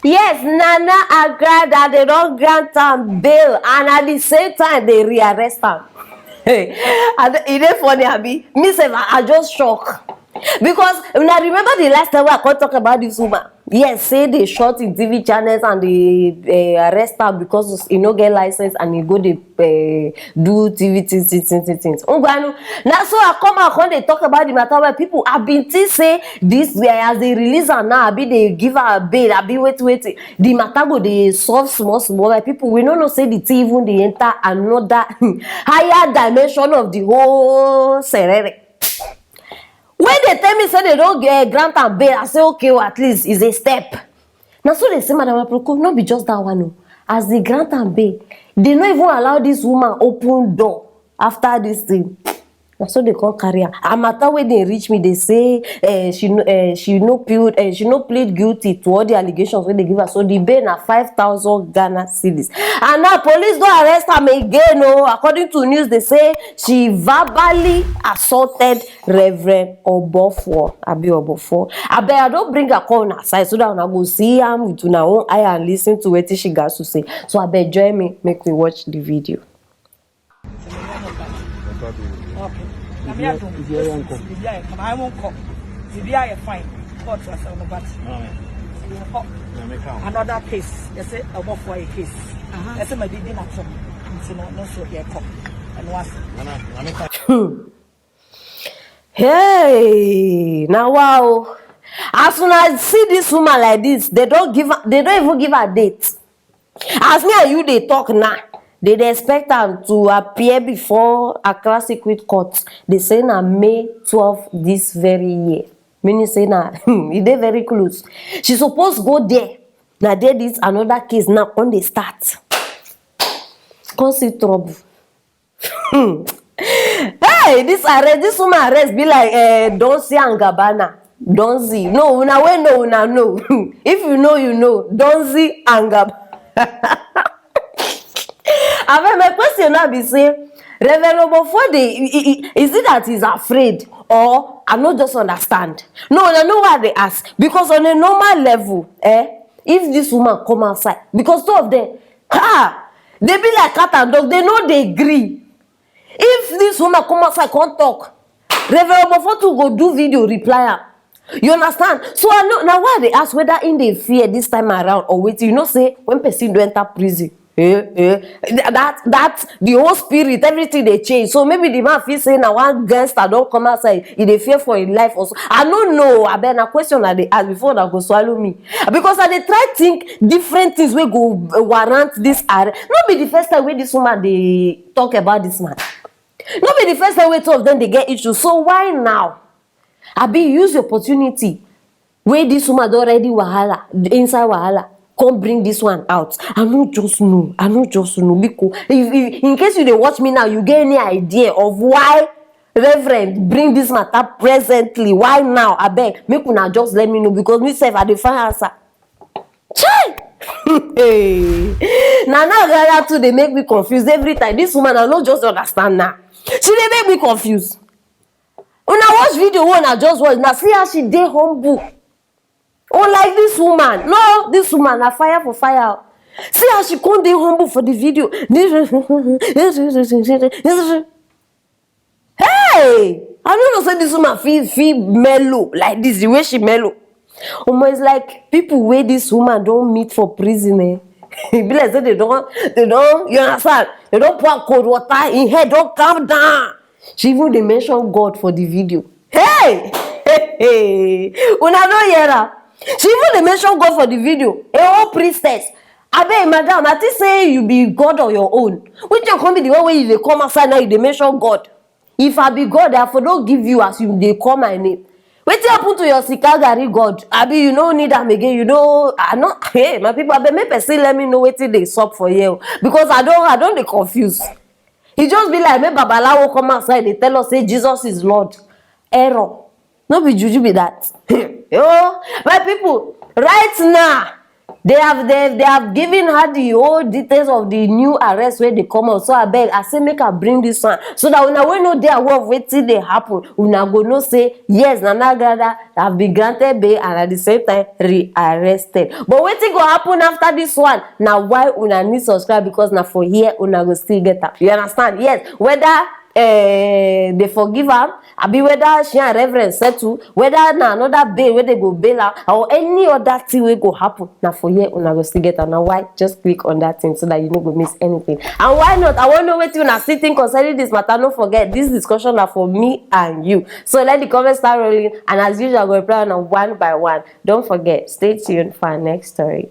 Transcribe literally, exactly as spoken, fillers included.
Yes, Nana Agradaa, they don grant am bail, and at the same time they rearrest am. Hey, and e dey funny, abi? Me sef, I, I just shock. Because una remember the last time wey I come talk about this woman? Yes, say they shot in T V channels and they uh, arrest am because e no get license and e go dey uh, do T V things, things, things, things, things. Ngwanu, na so I come out come dey talk about the matter where people have been think say this way as they release am now, abi they give her bail, abi wait, wait, the matter go dey solve small, small. Like people, we no know say the thing even dey enter another higher dimension of the whole serere. When they tell me say they don uh, grant am bail, I say okay, well, at least it's a step. Na so they say, Madam Aproko, no be just that one o. As they grant am bail, they no even allow this woman open door after this thing. Na so they come carry am. A matter wey dey reach me, they say uh, she no uh, she no plead uh, she no plead guilty to all the allegations wey they give her. So the bail na five thousand Ghana cedis. And now police don arrest am again o. According to news, they say she verbally assaulted Reverend Obofo, abi Obofo. Abeg, I don bring her come una side so that una go see am with una own eye and listen to wetin she got to say. So abeg, join me, make we watch the video. Okay. If you are young, come. If you are young, come. I won't come. If you are fine, court was on the bat. Maame, maame ka ho. Another case. They say a work for a case. They say my baby not come. Nti no, no so yɛ kɔ. And was. Nana, maame ka. Hey, now wow. As soon as see this woman like this, they don't give her, they don't even give her date. As me and you they talk now, they dey expect am to appear before Accra Circuit Court. They say na May twelve this very year. Meaning say na e dey very close. She suppose go there. Na there this another case now on dey start. Come see trouble. Hey, this arrest, this woman arrest be like uh, Donzi and Gabbana. Donzi. No, una wey know, una know. If you know, you know. Donzi and Gabbana. Abeg, my question now be say, Reverend Obofo dey, i- i- i- is it that he's afraid or I no just understand? No, I know why they ask. Because on a normal level, eh, if this woman come outside, because two of them, ha, they be like cat and dog, they no dey gree. If this woman come outside, come talk, Reverend Obofo too go do video, reply am. You understand? So I know now why they ask whether in dey fear this time around or wetin. You know say when person don enter prison, eh, eh, th- that that the whole spirit, everything dey change. So maybe the man feel say na one gangster don come outside, he dey fear for him life also. I no know. Abeg, na question I dey ask before una go swallow me, because I dey try think different things wey go uh, warrant this arrest. No be the first time wey this woman dey talk about this man. No be the first time wey two of them dey get issue. So why now? Abi use the opportunity wey this woman don already wahala inside wahala, come bring this one out. I no just know. I no just know. Biko, if, if in case you dey watch me now, you get any idea of why Reverend bring this matter presently? Why now? Abeg, make una just let me know, because me sef I dey find answer. Chai! Hey! Na now Gaga too dey make me confused every time. This woman, I no just understand now. She dey make me confused. Una watch video wey una just watch now, see how she dey humble. Unlike this woman, no, this woman na fire for fire. See how she come dey humble for the video. Hey, I no know say this woman fit fit mellow like this, the way she mellow. Omo, it's like people wey this woman don meet for prison, eh? E be like say they don, they don, you understand? They don pour cold water, im head don calm down. She even dey mention God for the video. Hey! Hey, hey! Una no hear am? She even dey mention God for the video. A whole priestess. Abeg, madam, I think say you be God on your own. Which one come be the one wey you dey come outside now, you dey mention God? If I be God, I for don give you as you dey call my name. Wetin happen to your sika garri God? Abi you no need am again? You no, I no, hey, my people, abeg, make person let me know wetin dey sup for here o. Because I don, I don dey confuse. E just be like make babalawo come outside dey tell us say Jesus is Lord. Error. No be juju be that. Oh, my people, right now, They have they, they have given her the whole details of the new arrest wey dey come out. So abeg, I say make I bring this one so that una wey no dey aware of wetin dey happen, una go know say yes, Nana Agradaa have been granted bail and at the same time re-arrested. But wetin go happen after this one? Na why una need subscribe, because na for here una go still get am. You understand? Yes, whether eh, they forgive am, abi whether she and Reverend settle, whether na another bail wey they go bail am, or any other thing wey go happen, na for here una go still get am. Na why, just click on that thing so that you no go miss anything. And why not? I wan know wetin una still think concerning this matter. No forget, this discussion na for me and you. So let the comments start rolling, and as usual, I go reply una one by one. Don't forget, stay tuned for our next story.